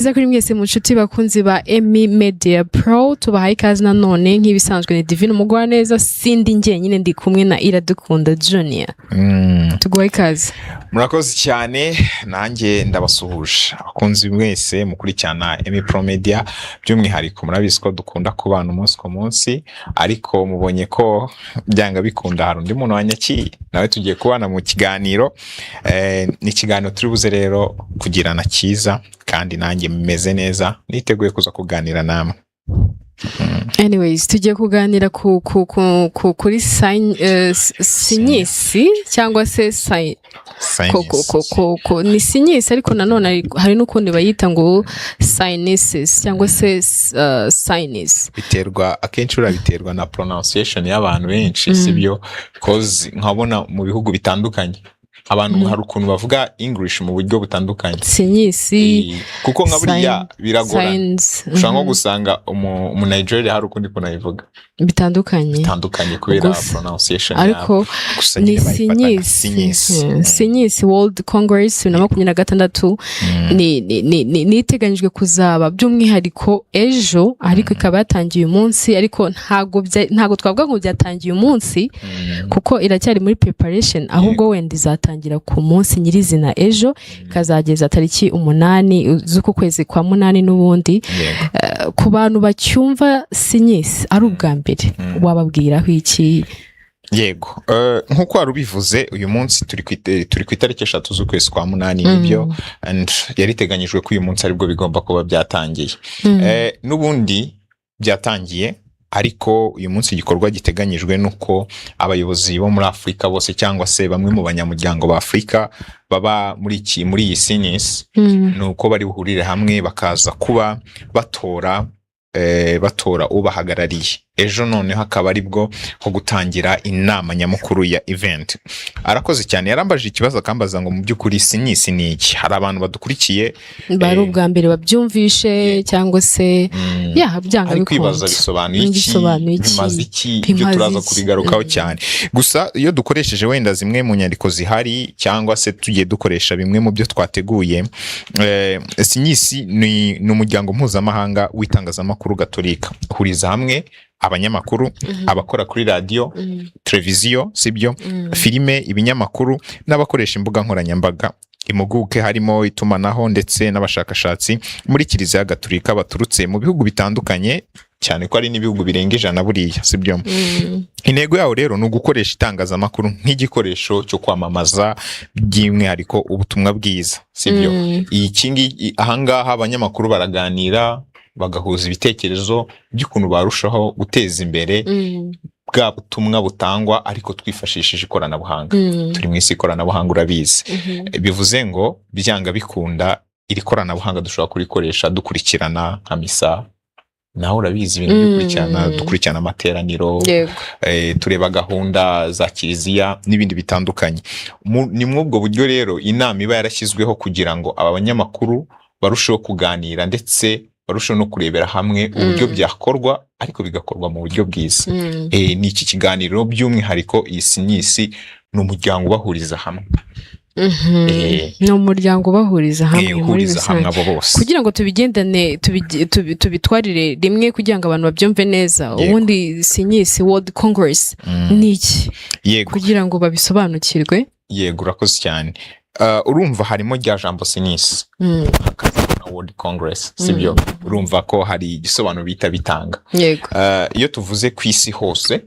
Nziza kuri mwese mu nshuti bakunzi ba Emmy Media Pro, tubahaye ikaze nanone. Nk'ibisanzwe ni Divine Umugwaneza, sindi njyenyine, ndi kumwe na Iradukunda Junior. Tuguhaye ikaze. Murakoze cyane, nanjye ndabasuhuje abakunzi mwese mukurikirana Emmy Pro Media. By'umwihariko murabizi ko dukunda kubana umunsi ku munsi, ariko mubonye ko byanga bikunda hari undi muntu wanyakiye, nawe tugiye kubana mu kiganiro. Ni ikiganiro turi buze rero kugirana cyiza, kandi nanjye meze neza, niteguye kuza kuganira namwe. Anyways, tugiye kuganira kuri sinyisi cyangwa se ni sinyisi, ariko nanone hari n'ukundi bayita ngo sinuses cyangwa se sinus. Biterwa akenshi, buriya biterwa na pronunciation y'abantu benshi, sibyo? 'Cause nkabona mu bihugu bitandukanye abantu hari ukuntu bavuga English mu buryo butandukanye. Sinyisi. Kuko nka buriya biragorana, Science. ushobora nko gusanga umu Nigeria hari ukundi kuntu abivuga. Bitandukanye. Bitandukanye kubera pronunciation ariko yabo. Gusa ni nyine bayifata nka sinyisi. Sinyisi. Sinyisi World Congress 2026 ni iteganyijwe kuzaba by'umwihariko ejo, ariko ikaba yatangiye uyu munsi, ariko ntago twavuga ngo byatangiye umunsi kuko iracyari muri preparation, ahubwo wenda izatangira ku munsi nyirizina ejo, ikazageza tariki 8 z'uku kwezi kwa munani n'ubundi. Ku bantu bacyumva sinyisi ari ubwa mbere, wababwiraho iki? Yego. Nk'uko wari ubivuze, uyu munsi turi ku itariki 3 z'ukwezi kwa munani, nibyo, and yari iteganyijwe ko uyu munsi aribwo bigomba kuba byatangiye. N'ubundi byatangiye, ariko uyu munsi igikorwa giteganyijwe ni uko abayobozi bo muri Afurika bose cyangwa se bamwe mu banyamuryango ba Afurika baba muri iyi sinisi, ni uko bari buhurire hamwe bakaza kuba batora ubahagarariye ejo, noneho akaba aribwo ho gutangira inama nyamukuru ya event. Arakoze cyane, yarambajije ikibazo, akambaza ngo mu by'ukuri sinisi ni iki? Hari abantu badukurikiye bari ubwa mbere babyumvishe cyangwa se ya byanga ari kwibaza bikunze. Bisobanuye iki? Bisobanuye iki? Bimaze iki? Ibyo Bimaze turaza iki? kubigarukaho cyane. Gusa iyo dukoresheje wenda zimwe mu nyandiko zihari cyangwa se tugiye dukoresha bimwe mu byo twateguye, sinyisi ni umuryango mpuzamahanga w'itangazamakuru gatolika, uhuriza hamwe abanyamakuru, abakora kuri radiyo, televiziyo, sibyo, filime, ibinyamakuru n'abakoresha imbuga nkoranyambaga, impuguke harimo itumanaho ndetse n'abashakashatsi muri Kiliziya Gatolika baturutse mu bihugu bitandukanye, cyane ko ari n'ibihugu birenga 100 buriya, sibyo? Intego yawo rero ni ugukoresha itangazamakuru nk'igikoresho cyo kwamamaza by'umwihariko ubutumwa bwiza, sibyo? Iki ngiki, ahangaha abanyamakuru baraganira, bagahuza ibitekerezo by'ukuntu barushaho guteza imbere bwa butumwa butangwa, ariko twifashishije ikoranabuhanga. Turi mu isi ikoranabuhanga, urabizi. Bivuze ngo byanga bikunda iri koranabuhanga dushobora kurikoresha dukurikirana nka misa. Nawe urabizi ibintu dukurikirana, dukurikirana amateraniro, tureba gahunda za kiliziya n'ibindi bitandukanye. Ni muri ubwo buryo rero inama iba yarashyizweho kugira ngo aba banyamakuru barusheho kuganira ndetse barusheho no kurebera hamwe uburyo byakorwa, ariko bigakorwa mu buryo bwiza. Ni iki kiganiro by'umwihariko, iyi sinyisi ni umuryango ubahuriza hamwe. Ni umuryango ubahuriza hamwe muri uhuriza hamwe rusange. Abo bose. Kugira ngo tubigendane, tubitwarire rimwe, kugira ngo abantu babyumve neza, ubundi sinyisi World Congress ni iki? Kugira ngo babisobanukirwe. Yego, urakoze cyane. Urumva harimo rya jambo sinisi, hakaza na World Congress, sibyo? Urumva ko hari igisobanuro bihita bitanga. Iyo tuvuze ku isi hose,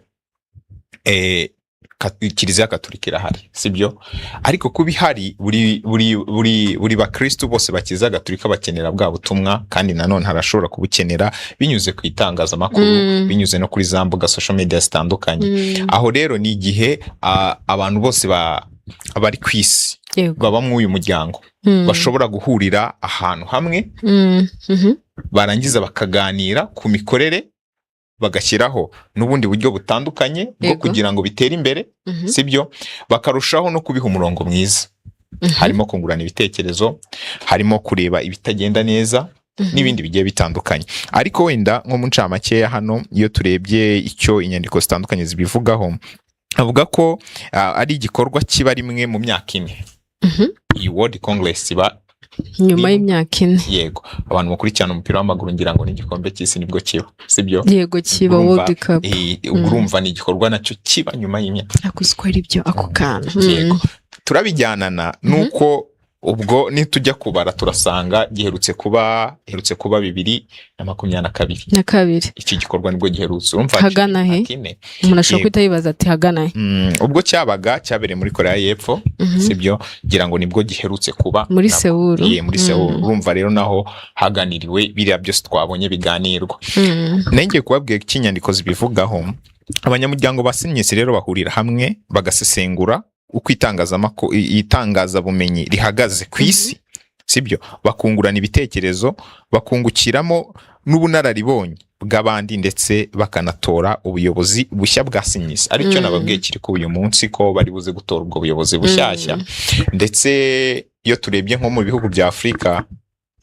Kiliziya Gatolika irahari, sibyo? Ariko kuba ihari, buri bakristu bose ba Kiliziya Gatolika bakenera bwa butumwa, kandi nanone harashobora kubukenera binyuze ku itangazamakuru, binyuze no kuri za mbuga social media zitandukanye. Aho rero ni igihe abantu bose bari ku isi baba muri uyu muryango bashobora guhurira ahantu hamwe, barangiza bakaganira ku mikorere, bagashyiraho n'ubundi buryo butandukanye bwo kugira ngo bitere imbere, sibyo? Bakarushaho no kubiha umurongo mwiza. Harimo kungurana ibitekerezo, harimo kureba ibitagenda neza n'ibindi bigiye bitandukanye. Ariko wenda nko mu ncamakeya hano, iyo turebye icyo inyandiko zitandukanye zibivugaho, avuga ko ari igikorwa kiba rimwe mu myaka 4. Iyi World Congress iba Nyuma y'imyaka 4. Yego, abantu bakurikirana umupira w'amaguru, ngira ngo n'igikombe cy'isi nibwo kiba, sibyo? Yego, kiba. Urumva, World Cup. Ubwo urumva ni igikorwa nacyo kiba nyuma y'imyaka. Ariko uzi ko ari byo ako kantu. Yego, turabijyanana nuko ubwo nitujya kubara turasanga giherutse kuba 2022. Na kabiri. Iki gikorwa nibwo giherutse, urumva Hagana he? imyaka 4. Umuntu ashobora Yego. guhita yibaza ati: "Hagana he?" Ubwo cyabaga cyabereye muri Korea y'Epfo, sibyo? Ngira ngo nibwo giherutse kuba. Muri Nabwo. Seoul. Ye, muri Seoul. Urumva rero naho haganiriwe biriya byose twabonye biganirwa. Ngiye kubabwira icyo inyandiko zibivugaho. Abanyamuryango ba SIGNIS rero bahurira hamwe bagasesengura uko itangazabumenyi rihagaze ku isi, sibyo? Bakungurana ibitekerezo, bakungukiramo n'ubunararibonye bw'abandi, ndetse bakanatora ubuyobozi bushya bwa SIGNIS, aricyo nababwiye kiri ku uyu munsi, ko bari buze gutora ubwo buyobozi bushyashya. Ndetse iyo turebye nko mu bihugu bya Afurika,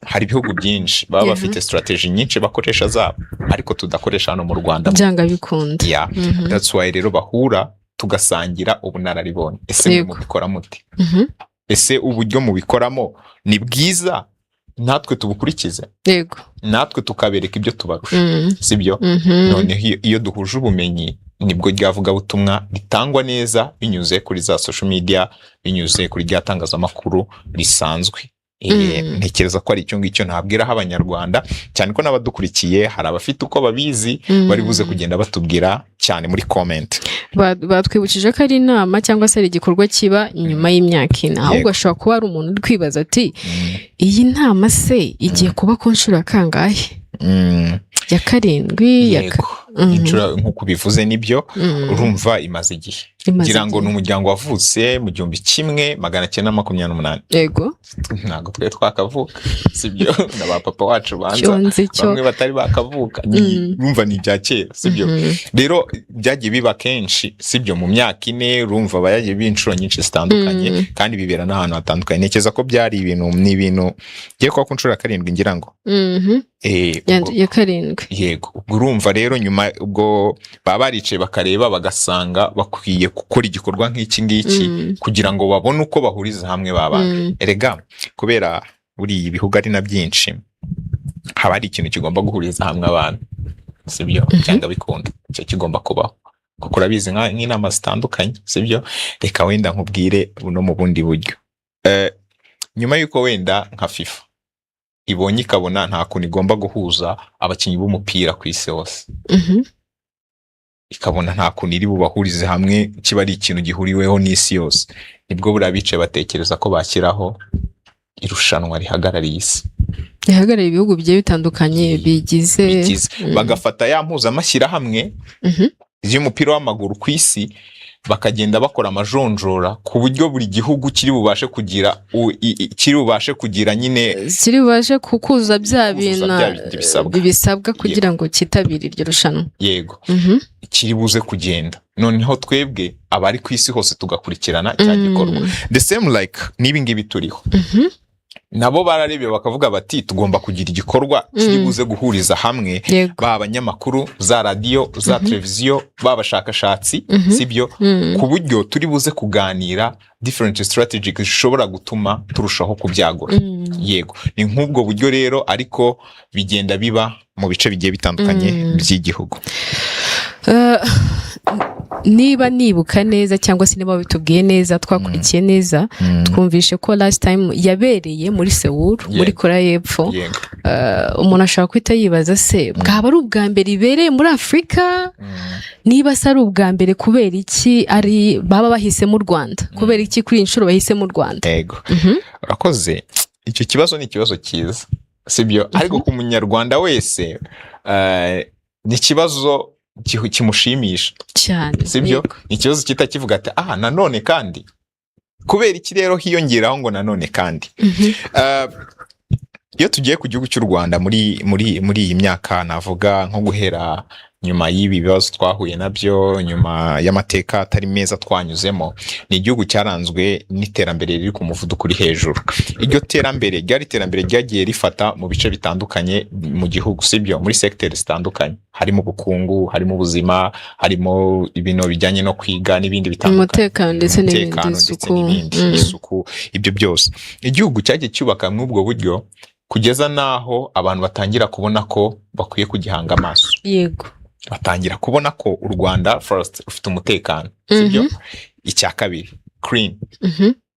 hari ibihugu byinshi baba bafite strategy nyinshi bakoresha zabo, ariko tudakoresha hano mu Rwanda. Byanga bikunda. Yeah. That's why rero bahura tugasangira ubunararibonye. Ese mwe mubikora mute? Ese uburyo mubikoramo ni bwiza, natwe tubukurikize? Natwe tukabereka ibyo tubarusha, sibyo? Noneho iyo duhuje ubumenyi, nibwo rya vugabutumwa ritangwa neza binyuze kuri za social media, binyuze kuri rya tangazamakuru risanzwe. Ntekereza ko ari icyo ngicyo nabwiraho Abanyarwanda, cyane ko n'abadukurikiye hari abafite uko babizi, bari buze kugenda batubwira cyane muri comment. Batwibukije ko ari inama cyangwa se ari igikorwa kiba nyuma y'imyaka 4. Ahubwo ashobora kuba ari umuntu uri kwibaza ati: "Iyi nama se igiye kuba ku nshuro ya kangahe?" Ya karindwi, ya Yego. Inshuro nk'uko ubivuze nibyo. Urumva imaze igihe. Imaze Ngira ngo igihe. ni umuryango wavutse mu 1928. Ntabwo twari twakavuka, sibyo? Na ba papa wacu banza Cyo nzi cyo. bamwe batari bakavuka. Urumva ni ibya kera, sibyo? Rero byagiye biba kenshi, sibyo? Mu myaka 4, urumva bayagiye biba inshuro nyinshi zitandukanye, kandi bibera n'ahantu hatandukanye. Ntekereza ko byari ibintu, ni ibintu ngiye kuba ku nshuro ya karindwi, ngira ngo. Ya karindwi. Yego, ubwo urumva rero nyuma ubwo baba baricaye bakareba, bagasanga bakwiye gukora igikorwa nk'iki ngiki kugira ngo babone uko bahuriza hamwe babana. Erega kubera buriya ibihugu ari na byinshi, haba hari ikintu kigomba guhuriza hamwe abantu, sibyo? Cyangwa bikunda icyo kigomba kubaho, kuko urabizi nk'inama zitandukanye, sibyo? Reka wenda nkubwire no mu bundi buryo. Nyuma y'uko wenda nka FIFA ibonye ikabona nta kuntu igomba guhuza abakinnyi b'umupira ku isi hose, ikabona nta kuntu iri bubahurize hamwe kiba ari ikintu gihuriweho n'isi yose, nibwo buriya bicaye batekereza ko bashyiraho irushanwa rihagarariye isi. Rihagarariye ibihugu bigiye bitandukanye bigize. Bigize. Bagafata ya mpuzamashyirahamwe y'umupira w'amaguru ku isi, bakagenda bakora amajonjora ku buryo buri gihugu kiri bubashe kugira nyine kiri bubashe kukuza bya kuzuza bintu bya bindi bisabwa. Bisabwa kugira ngo cyitabire iryo rushanwa. Yego. Kiri buze kugenda, noneho twebwe abari ku isi hose tugakurikirana cya gikorwa. The same like n'ibi ngibi turiho, nabo bararebye bakavuga bati: "Tugomba kugira igikorwa kiri buze guhuriza hamwe ba abanyamakuru, za radiyo, za televiziyo, ba bashakashatsi, sibyo? Ku buryo turi buze kuganira different strategies zishobora gutuma turushaho kubyagura." Yego, ni nk'ubwo buryo rero, ariko bigenda biba mu bice bigiye bitandukanye by'igihugu. Niba nibuka neza, cyangwa se niba bitubwiye neza, twakurikiye neza, twumvishe ko last time yabereye muri Seoul, muri Korea y'Epfo. Umuntu ashobora guhita yibaza: se bwaba ari ubwa mbere ibereye muri Afurika? Niba se ari ubwa mbere, kubera iki ari baba bahisemo u Rwanda? Kubera iki kuri iyi nshuro bahisemo u Rwanda? Yego, urakoze. Icyo kibazo ni ikibazo cyiza, sibyo? Ariko ku Munyarwanda wese ni ikibazo kimushimisha. Cyane. Sibyo? Yego. Ni ikibazo kita kivuga ati: "Aha nanone kandi kubera iki?" Rero hiyongeraho ngo nanone kandi iyo tugiye ku gihugu cy'u Rwanda muri iyi myaka, navuga nko guhera Nyuma y'ibi bibazo twahuye nabyo, nyuma y'amateka atari meza twanyuzemo, ni igihugu cyaranzwe n'iterambere riri ku muvuduko uri hejuru. Iryo terambere ryari iterambere ryagiye rifata mu bice bitandukanye mu gihugu, sibyo? Muri segiteri zitandukanye, harimo ubukungu, harimo ubuzima, harimo ibintu bijyanye no kwiga n'ibindi bitandukanye, umutekano ndetse n'ibindi, umutekano ndetse isuku. n'ibindi, isuku, ibyo byose igihugu cyagiye cyubaka muri ubwo buryo kugeza n'aho abantu batangira kubona ko bakwiye kugihanga amaso. Batangira kubona ko u Rwanda, first, rufite umutekano, sibyo? Icya kabiri, clean,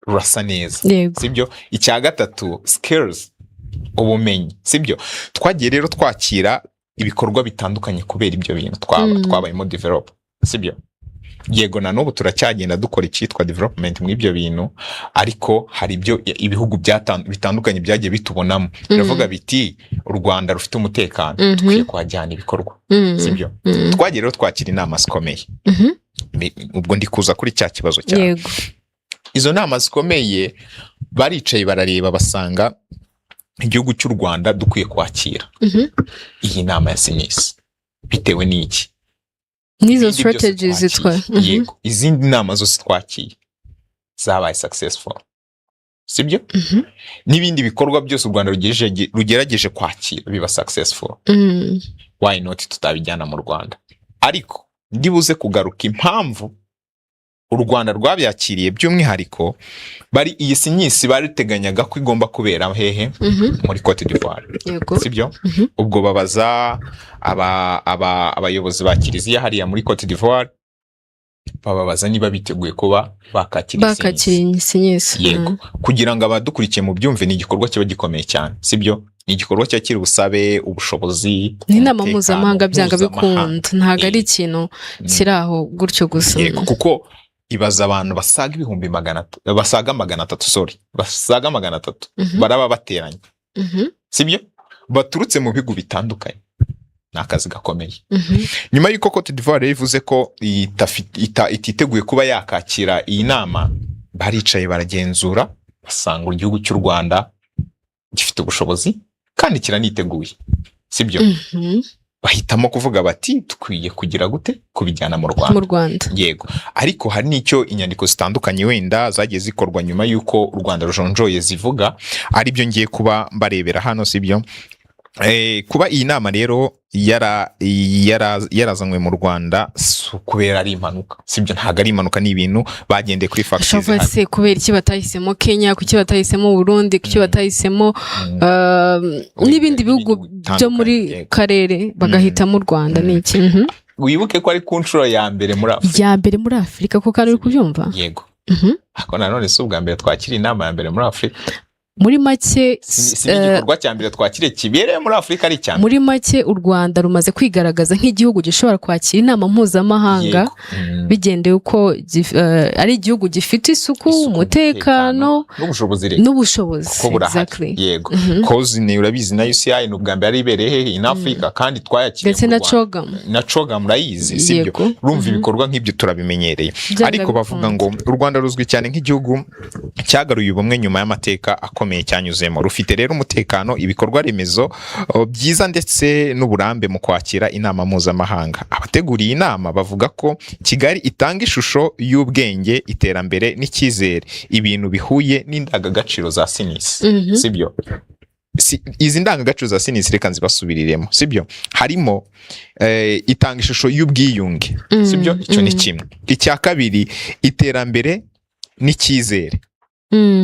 rurasa neza, sibyo? Icya gatatu, skills, ubumenyi, sibyo? Twagiye rero twakira ibikorwa bitandukanye kubera ibyo bintu twaba twabayemo develop, sibyo? Yego, na n'ubu turacyagenda dukora icyitwa development muri ibyo bintu, ariko hari ibyo ibihugu bitandukanye byagiye bitubonamo, biravuga biti: "U Rwanda rufite umutekano, dukwiye kuhajyana ibikorwa," sibyo? Twagiye rero twakira inama zikomeye. Ubwo ndi kuza kuri cya kibazo cyawe. Izo nama zikomeye, baricaye barareba, basanga igihugu cy'u Rwanda dukwiye kwakira iyi nama ya SIGNIS. Bitewe n'iki? N'izo Ibindi byose strategies zitwa twakiye. Yego, izindi nama zose twakiye zabaye successful, sibyo? N'ibindi bikorwa byose u Rwanda rugerageje kwakira biba successful. Why not tutabijyana mu Rwanda? Ariko ndibuze kugaruka impamvu u Rwanda rwabyakiriye by'umwihariko. Bari iyi SIGNIS bariteganyaga ko igomba kubera hehe? Muri Cote d'Ivoire, sibyo? Ubwo babaza abayobozi ba kiliziya hariya muri Cote d'Ivoire, bababaza niba biteguye kuba bakakira iyi SIGNIS. Bakakira SIGNIS. Yego. Kugira ngo abadukurikiye mu byumve, ni igikorwa kiba gikomeye cyane, sibyo? Ni igikorwa cyakira ubusabe, ubushobozi, Ni inama umutekano, mpuzamahanga byanga mpuzamahanga. bikunda, ntabwo ari ikintu kiri aho gutyo gusa. Yego, kuko ibaza abantu basaga 300,000, basaga 300, sorry, basaga 300 baraba bateranye, sibyo? Baturutse mu bihugu bitandukanye. Ni akazi gakomeye. Nyuma y'uko Cote d'Ivoire ivuze ko ititeguye kuba yakakira iyi nama, baricaye baragenzura, basanga igihugu cy'u Rwanda gifite ubushobozi kandi kiraniteguye, sibyo? Bahitamo kuvuga bati: "Dukwiye kugira gute? Kubijyana mu Rwanda." Mu Rwanda. Yego, ariko hari n'icyo inyandiko zitandukanye wenda zagiye zikorwa nyuma y'uko u Rwanda rujonjoye zivuga, aribyo ngiye kuba mbarebera hano, sibyo? Kuba iyi nama rero yarazanywe mu Rwanda si ukubera ari impanuka, sibyo? Ntabwo ari impanuka, ni ibintu bagendeye kuri facts Ashobora zihari. se kubera iki batahisemo Kenya? Kuki batahisemo Burundi? Kuki batahisemo n'ibindi bihugu byo muri bitandukanye, yego. karere, bagahitamo u Rwanda? Ni iki? Wibuke ko ari ku nshuro ya mbere muri Afurika. Ya mbere muri Afurika, kuko ari uri kubyumva. Yego. Ariko nanone si ubwa mbere twakira inama ya mbere muri Afurika. Muri make, Si n'igikorwa cya mbere twakiriye kibereye muri Afurika ari icya mbere. Muri make, u Rwanda rumaze kwigaragaza nk'igihugu gishobora kwakira inama mpuzamahanga bigendeye uko ari igihugu gifite isuku, Isuku, umutekano n'ubushobozi reka n'ubushobozi. Kuko burahari. Yego. Cause ni urabizi na UCI ni ubwa mbere yari ibereye hehe? In Africa, kandi twayakiriye Ndetse mu na Rwanda. CHOGM. Na CHOGM murayizi, sibyo? Yego. Urumva ibikorwa nk'ibyo turabimenyereye. Byanga Ariko bavuga bikunda. ngo u Rwanda ruzwi cyane nk'igihugu cyagaruye ubumwe nyuma y'amateka akomeye cyanyuzemo. Rufite rero umutekano, ibikorwa remezo byiza ndetse n'uburambe mu kwakira inama mpuzamahanga. Abategura iyi nama bavuga ko Kigali itanga ishusho y'ubwenge, iterambere n'icyizere, ibintu bihuye n'indangagaciro za SIGNIS, sibyo? Izi ndangagaciro za SIGNIS reka nzibasubiriremo, sibyo? Harimo itanga ishusho y'ubwiyunge, sibyo? Icyo ni kimwe. Icya kabiri, iterambere n'icyizere.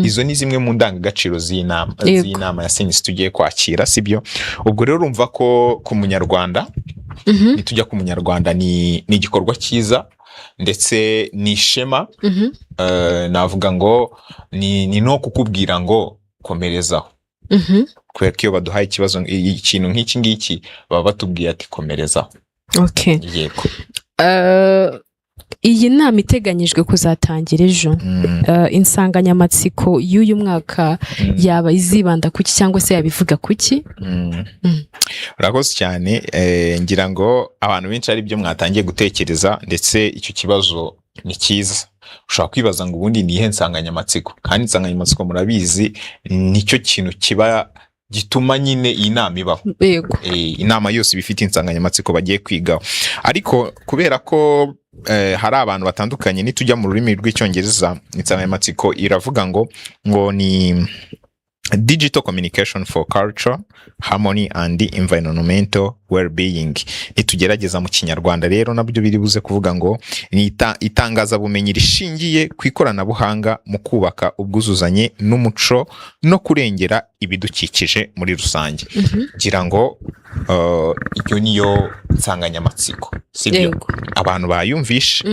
Izo ni zimwe mu ndangagaciro z'inama z'inama ya SIGNIS tugiye kwakira, sibyo? Ubwo rero urumva ko ku munyarwanda, nitujya ku munyarwanda, ni igikorwa cyiza ndetse ni ishema. Navuga ngo ni no kukubwira ngo komerezaho, kubera ko iyo baduhaye ikibazo, ikintu nk'iki ngiki, baba batubwiye ati: "Komerezaho." Yego. Iyi nama iteganyijwe kuzatangira ejo. Insanganyamatsiko y'uyu mwaka yaba izibanda kuki, cyangwa se yabivuga kuki? Urakoze cyane. Ngira ngo abantu benshi ari byo mwatangiye gutekereza, ndetse icyo kibazo ni cyiza. Ushobora kwibaza ngo ubundi ni iyihe nsanganyamatsiko? Kandi insanganyamatsiko murabizi nicyo kintu kiba gituma nyine iyi nama ibaho. Inama yose iba ifite insanganyamatsiko bagiye kwigaho, ariko kubera ko hari abantu batandukanye, nitujya mu rurimi rw'Icyongereza insanganyamatsiko iravuga ngo ni "Digital communication for culture harmony and environmental well-being". Nitugerageza mu Kinyarwanda rero, nabyo biri buze kuvuga ngo ni itangazabumenyi rishingiye ku ikoranabuhanga mu kubaka ubwuzuzanye n'umuco no kurengera ibidukikije muri rusange. Ngira ngo iyo niyo nsanganyamatsiko, sibyo? Yego. Abantu bayumvishe?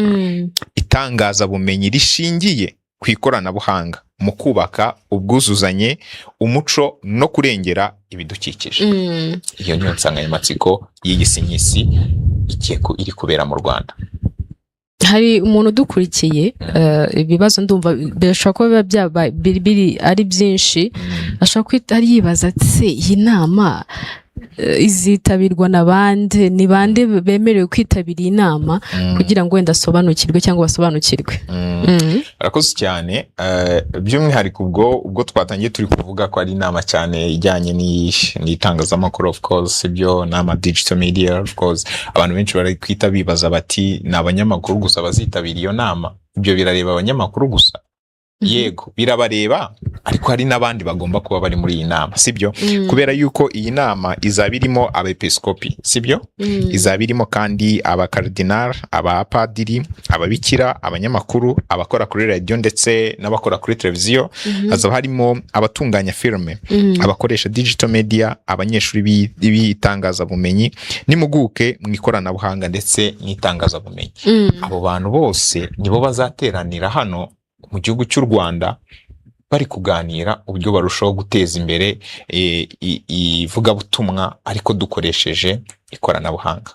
Itangazabumenyi rishingiye ku ikoranabuhanga mu kubaka ubwuzuzanye, umuco no kurengera ibidukikije. Iyo niyo nsanganyamatsiko y'iyi sinyisi igiye iri kubera mu Rwanda. Hari umuntu udukurikiye, ibibazo ndumva birashobora kuba biba byaba biri ari byinshi. Ashobora kwita ari yibaza ati: "Se iyi nama izitabirwa na bande? Ni bande bemerewe kwitabira iyi nama?" Kugira ngo wenda asobanukirwe cyangwa basobanukirwe. Barakoze cyane. By'umwihariko ubwo twatangiye turi kuvuga ko ari inama cyane ijyanye n'itangazamakuru, of course, ibyo nama digital media, of course abantu benshi bari kwita bibaza bati: "Ni abanyamakuru gusa bazitabira iyo nama? Ibyo birareba abanyamakuru gusa?" Yego, birabareba, ariko hari n'abandi bagomba kuba bari muri iyi nama, sibyo? Kubera yuko iyi nama izaba irimo abepiskopi, sibyo? Izaba irimo kandi abakaridinali, abapadiri, ababikira, abanyamakuru, abakora kuri radiyo ndetse n'abakora kuri televiziyo. Hazaba harimo abatunganya filime, abakoresha digital media, abanyeshuri b'itangazabumenyi n'impuguke mu ikoranabuhanga ndetse n'itangazabumenyi. Abo bantu bose nibo bazateranira hano mu gihugu cy'u Rwanda, bari kuganira uburyo barushaho guteza imbere ivugabutumwa, ariko dukoresheje ikoranabuhanga.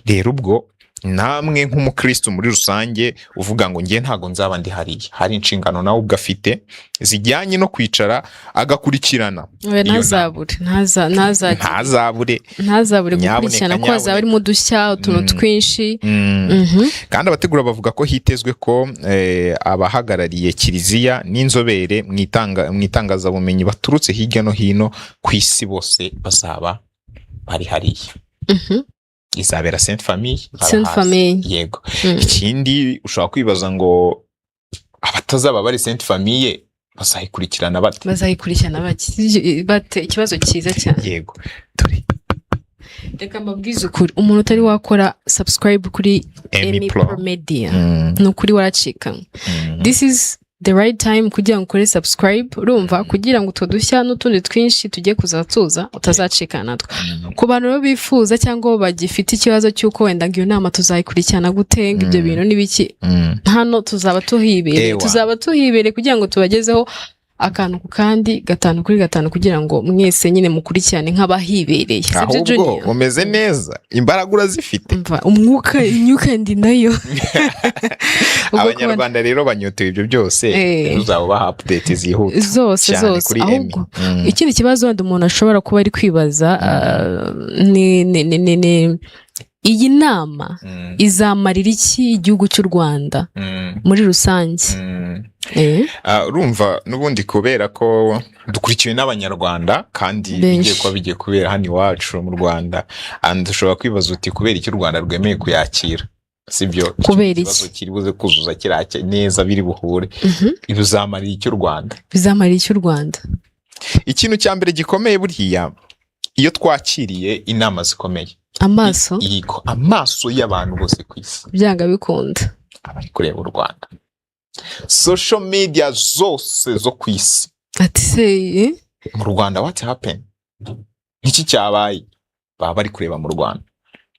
Rero ubwo namwe nk'umukristo muri rusange uvuga ngo ngiye ntago nzaba ndi hariya, hari inshingano nawe ubwo afite zijyanye no kwicara agakurikirana Oya, iyo nama. Ntazabure, ntazagire Ntazabure. Ntazabure Nyabuneka, gukurikirana, kuko hazaba harimo udushya, utuntu twinshi. Kandi abategura bavuga ko hitezwe ko abahagarariye kiliziya n'inzobere mu itangazabumenyi baturutse hirya no hino ku isi bose bazaba bari hariya. Izabera Sainte Famille, Sainte barahazi. Famille. Yego. Ikindi ushobora kwibaza ngo abatazaba bari Sainte Famille bazayikurikirana bate? Bazayikurikirana bate? Ikibazo cyiza cyane. Yego, dore. Reka mbabwize ukuri, umuntu utari wakora subscribe kuri Emi Emi Pro Pro Media, ni ukuri waracikanywe. This is the right time kugira ngo ukore subscribe, urumva, kugira ngo utwo dushya n'utundi twinshi tugiye kuza tuza utazacikana natwo. Ku bantu rero bifuza cyangwa bagifite ikibazo cy'uko wenda ngo iyo nama tuzayikurikirana gute, ngo ibyo bintu n'ibiki, hano tuzaba tuhibereye. Ewa. Tuzaba tuhibereye kugira ngo tubagezeho akantu ku kandi, gatanu kuri gatanu, kugira ngo mwese nyine mukurikirane nk'abahibereye. Sibyo, Ahubwo Junior? umeze neza, imbaraga urazifite. Umva, umwuka, imyuka ndi nayo. Ubwo Abanyarwanda rero banyotewe ibyo byose. Uzaba ubaha update zihuta zose cyane zose kuri Emi. Ahubwo ikindi kibazo wenda umuntu ashobora kuba ari kwibaza, ni iyi nama izamarira iki igihugu cy'u Rwanda muri rusange? Ah, urumva n'ubundi kubera ko dukurikiwe n'Abanyarwanda kandi Benshi. bigiye kuba bigiye kubera hano iwacu mu Rwanda, and ushobora kwibaza uti: "Kubera iki u Rwanda rwemeye kuyakira?" Sibyo? Icyo Kubera iki? kibazo kiri buze kuzuza kiriya neza biri buhure. Bizamarira iki u Rwanda? Bizamarira iki u Rwanda? Ikintu cya mbere gikomeye, buriya iyo twakiriye inama zikomeye, Amaso yego, amaso y'abantu bose ku isi byanga bikunda abari kureba u Rwanda, social media zose zo ku isi Ati se eh? mu Rwanda, what happened, iki cyabaye, baba bari kureba mu Rwanda.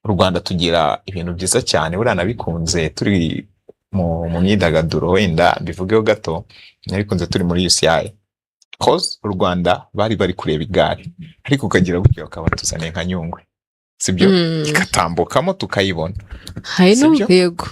Mu Rwanda tugira ibintu byiza cyane. Buriya nabikunze turi mu myidagaduro, wenda mbivugeho gato, nabikunze turi muri UCI, cause u Rwanda bari kureba igare, ariko ukagira gutya bakaba tuzaniye nka Nyungwe, sibyo? Igatambukamo tukayibona. Hari Sibyo? Yego.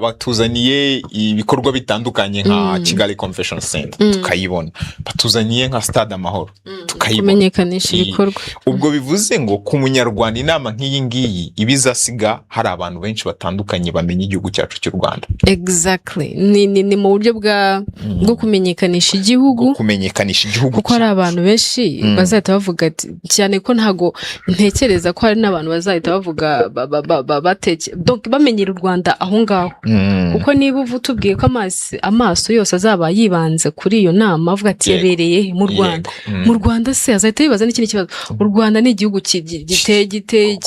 Batuzaniye ibikorwa bitandukanye nka Kigali Convention Center, tukayibona. Batuzaniye nka Stade Amahoro, tukayibona. Kumenyekanisha ibikorwa. Ubwo bivuze ngo ku Munyarwanda, inama nk'iyi ngiyi iba izasiga hari abantu benshi batandukanye bamenya igihugu cyacu cy'u Rwanda. Exactly, ni mu buryo bwo kumenyekanisha igihugu. Bwo kumenyekanisha igihugu Kuko hari cyacu. abantu benshi bazahita bavuga ati, cyane ko ntago ntekereza ko hari n'abantu bazahita bavuga donc bamenyera u Rwanda aho ngaho. Kuko niba uva utubwiye ko amaso yose azaba yibanze kuri iyo nama, avuga ati: "Yabereye he?" Mu Rwanda. Mu Rwanda se azahita yibaza n'ikindi kibazo: u Rwanda ni igihugu giteye gite,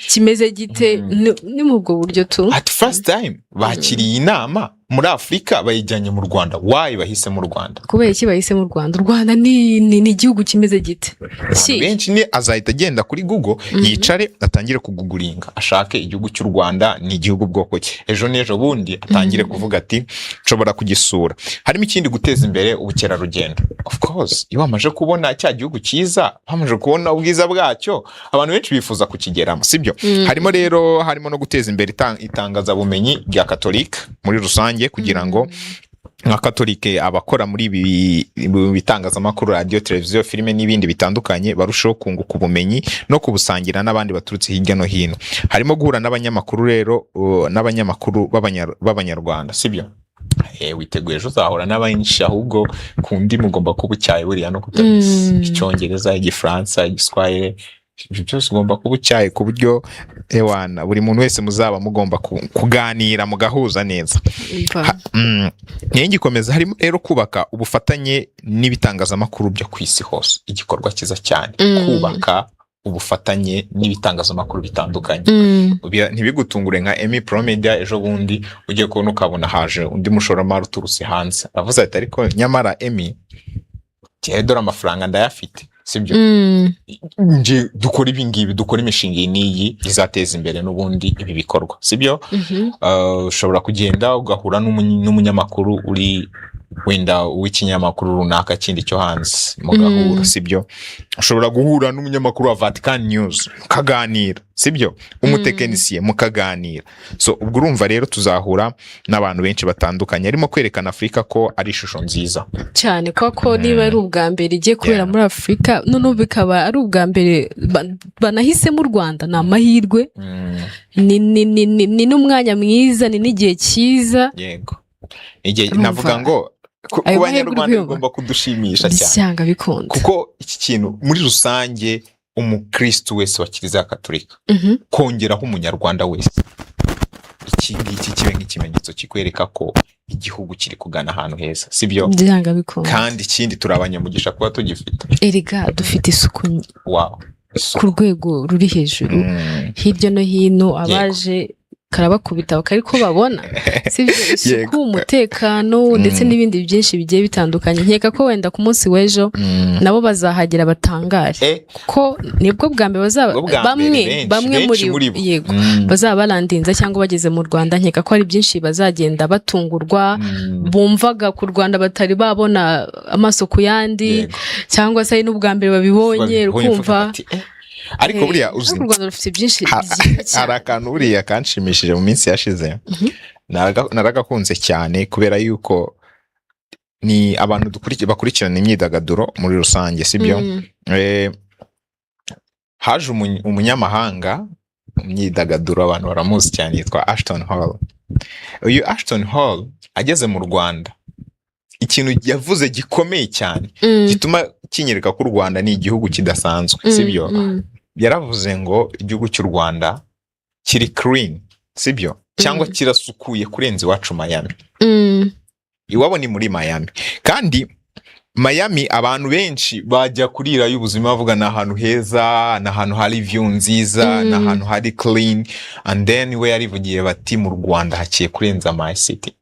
kimeze gite? Ni mu ubwo buryo tu. At first time bakiriye inama muri Afurika, bayijyanye mu Rwanda. Why bahise mu Rwanda? Kubera iki bahise mu Rwanda? U Rwanda ni igihugu kimeze gite? Abantu benshi ni azahita agenda kuri Google, yicare atangire kuguguringa, ashake igihugu cy'u Rwanda ni igihugu bwoko ki. Ejo n'ejo bundi atangire kuvuga ati: "Nshobora kugisura." Harimo ikindi, guteza imbere ubukerarugendo. Of course, iyo wamaze kubona cya gihugu cyiza, bamaze kubona ubwiza bwacyo, abantu benshi bifuza kukigeramo, sibyo? Harimo rero, harimo no guteza imbere itangazabumenyi rya Katolika muri rusange, kugira ngo nka Katolike abakora muri ibi mu bitangazamakuru, radiyo, televiziyo, filime n'ibindi bitandukanye, barushaho kunguka ubumenyi no kubusangira n'abandi baturutse hirya no hino. Harimo guhura n'abanyamakuru rero, n'abanyamakuru b'Abanyarwanda, sibyo? Witeguye ejo uzahura n'abenshi, ahubwo ku ndimi ugomba kuba utyaye buriya no kutabizi. Icyongereza, Igifaransa, Igiswahili, ibyo byose ugomba kuba utyaye, ku buryo ewana buri muntu wese muzaba mugomba kuganira mugahuza neza. Umva. Niyo ngikomeza, harimo rero kubaka ubufatanye n'ibitangazamakuru byo ku isi hose, igikorwa cyiza cyane. Kubaka ubufatanye n'ibitangazamakuru bitandukanye. Ntibigutungure nka Emi Pro Media ejo bundi ugiye kubona ukabona haje undi mushoramari uturutse hanze, aravuze ati: "Ariko nyamara Emi, njyewe dore amafaranga ndayafite, sibyo? Nje dukora ibi ngibi, dukora imishinga iyi n'iyi izateza imbere n'ubundi ibi bikorwa, sibyo?" Ushobora kugenda ugahura n'umunyamakuru uri wenda w'ikinyamakuru runaka kindi cyo hanze, mugahura, sibyo? Ushobora guhura n'umunyamakuru wa Vatican News mukaganira, sibyo? Umutekinisiye mukaganira. So ubwo urumva rero tuzahura n'abantu benshi batandukanye. Harimo kwerekana Afurika ko ari ishusho nziza. Cyane, kuko niba ari ubwa mbere igiye kubera muri Afurika, noneho bikaba ari ubwa mbere banahisemo u Rwanda, ni amahirwe, ni n'umwanya mwiza, ni n'igihe cyiza. Yego, igihe Urumva, navuga ngo ku ayo mahirwe Banyarwanda uri kuyumva? bigomba kudushimisha cyane. Byanga bikunda. Kuko iki kintu muri rusange, umukristu wese wa Kiliziya Katolika, kongeraho Umunyarwanda wese, iki ngiki kibe nk'ikimenyetso kikwereka ko igihugu kiri kugana ahantu heza, sibyo? Byanga bikunda. Kandi ikindi, turi abanyamugisha kuba tugifite. Erega dufite isuku ku rwego ruri hejuru. Hirya no hino abaje karabakubita bakari ko babona, sibyo? Isuku, umutekano, ndetse n'ibindi byinshi bigiye bitandukanye. Nkeka ko wenda ku munsi w'ejo nabo bazahagera batangare, kuko nibwo bwa mbere bazaba Nibwo bwa mbere bamwe benshi, bamwe benshi muri muri bo. Yego, bazaba barandinze cyangwa bageze mu Rwanda, nkeka ko hari byinshi bazagenda batungurwa, bumvaga ku Rwanda batari babona amaso ku yandi, cyangwa se ari n'ubwa mbere babibonye. Babibonye, Ukumva bavuga bati: "Eh." Ariko buriya uzi ariko u Rwanda rufite byinshi byiza hari cyane. akantu buriya kanshimishije mu minsi yashize. Naragakunze cyane kubera yuko ni abantu bakurikirana imyidagaduro muri rusange, sibyo? Haje umunyamahanga mu myidagaduro, abantu baramuzi cyane, yitwa Ashton Hall. Uyu Ashton Hall ageze mu Rwanda, ikintu yavuze gikomeye cyane gituma kinyereka ko u Rwanda ni igihugu kidasanzwe, sibyo? Yaravuze ngo igihugu cy'u Rwanda kiri clean, sibyo? Cyangwa kirasukuye kurenza iwacu Miami. Iwabo ni muri Miami, kandi Miami abantu benshi bajya kurirayo ubuzima, bavuga ni ahantu heza, ni ahantu hari view nziza, ni ahantu hari clean. And then we yarivugiye bati: "Mu Rwanda hakeye kurenza my city."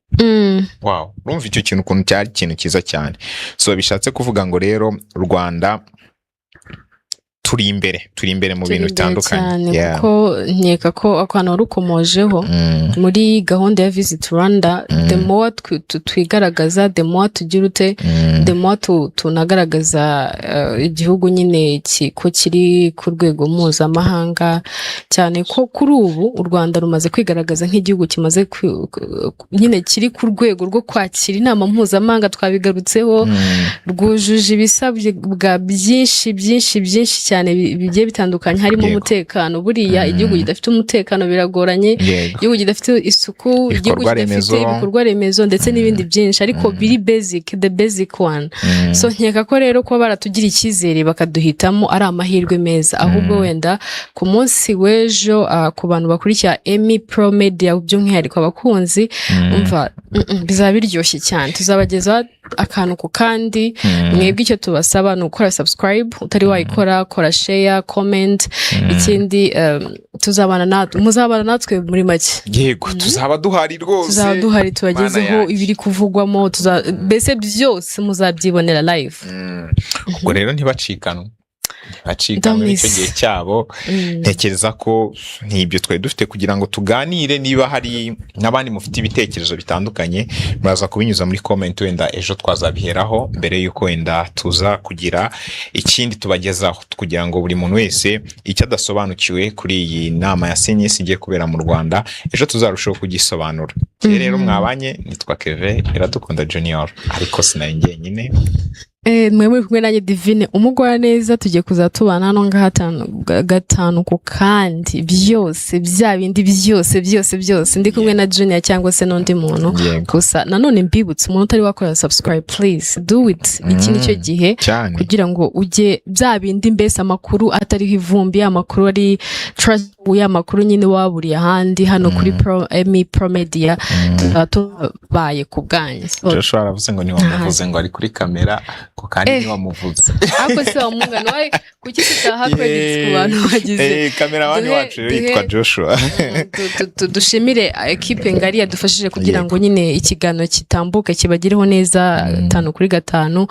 Wow, urumva icyo kintu ukuntu cyari ikintu cyiza cyane. So bishatse kuvuga ngo rero u Rwanda Turi imbere mu Turi bintu imbere bitandukanye. cyane, kuko nkeka ko akantu wari ukomojeho muri gahunda ya Visit Rwanda, the more twigaragaza, the more tugira ute, the more tunagaragaza igihugu nyine ko kiri ku rwego mpuzamahanga, cyane ko kuri ubu u Rwanda rumaze kwigaragaza nk'igihugu kimaze nyine kiri ku rwego rwo kwakira inama mpuzamahanga. Twabigarutseho, rwujuje ibisabwa byinshi byinshi byinshi cyane bigiye bitandukanye, harimo umutekano. Buriya igihugu kidafite umutekano biragoranye, igihugu kidafite isuku, igihugu Ibikorwa kidafite remezo. ibikorwa remezo ndetse n'ibindi byinshi, ariko biri basic, the basic one. So nkeka ko rero kuba baratugira icyizere bakaduhitamo ari amahirwe meza. Ahubwo wenda ku munsi w'ejo, ku bantu bakurikira Emi Pro Media, by'umwihariko abakunzi, umva, bizaba biryoshye cyane. Tuzabagezaho akantu ku kandi. Mwebwe icyo tubasaba ni ugukora subscribe utari wayikora, kora share, comment. Ikindi, tuzabana natwe, muzabana natwe muri make. Yego, tuzaba duhari rwose. Tuzaba duhari, tubagezeho Mana yanjye. ibiri kuvugwamo, mbese byose muzabyibonera live. Ubwo rero ntibacikanwe, ntibacikanwe Don't n'icyo miss. gihe cyabo. Ntekereza ko n'ibyo twari dufite kugira ngo tuganire. Niba hari n'abandi mufite ibitekerezo bitandukanye, muraza kubinyuza muri comment, wenda ejo twazabiheraho mbere y'uko wenda tuza kugira ikindi tubagezaho, kugira ngo buri muntu wese icyo adasobanukiwe kuri iyi nama ya CNS igiye kubera mu Rwanda ejo tuzarushaho kugisobanura. Rero mwabanye, nitwa Keve Iradukunda Junior, ariko sinari njyenyine. Mwe muri kumwe nanjye Divine Umugwaneza. Tugiye kuzatubana hano ngaha gatanu ku kandi, byose bya bindi byose byose byose, ndi kumwe na Junior cyangwa se n'undi muntu. Gusa nanone mbibutse, umuntu utari wakora subscribe, please do it. Iki ni cyo gihe kugira ngo ujye bya bindi, mbese amakuru atariho ivumbi, amakuru ari trust, amakuru nyine waburiye ahandi, hano kuri Pro Emi Pro Media tuzaba tubaye ku bwanyu. So, Joshua aravuze ngo ntiwamuvuze, ngo ari kuri kamera ko kandi ntiwamuvuze. Ariko se wamungana wayi, kuki tutaha credits ku bantu bagize Cameraman wacu rero yitwa Joshua. Dushimire ekipe ngari yadufashije kugira ngo nyine ikiganiro kitambuke, kibagereho neza 5 kuri 5.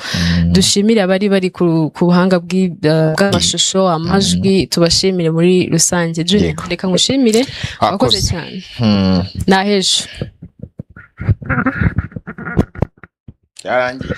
Dushimire abari bari ku buhanga bw'amashusho, amajwi, tubashimire muri rusange. Junior, reka ngushimire, wakoze Wakoze. cyane. Nahejo. Byarangiye.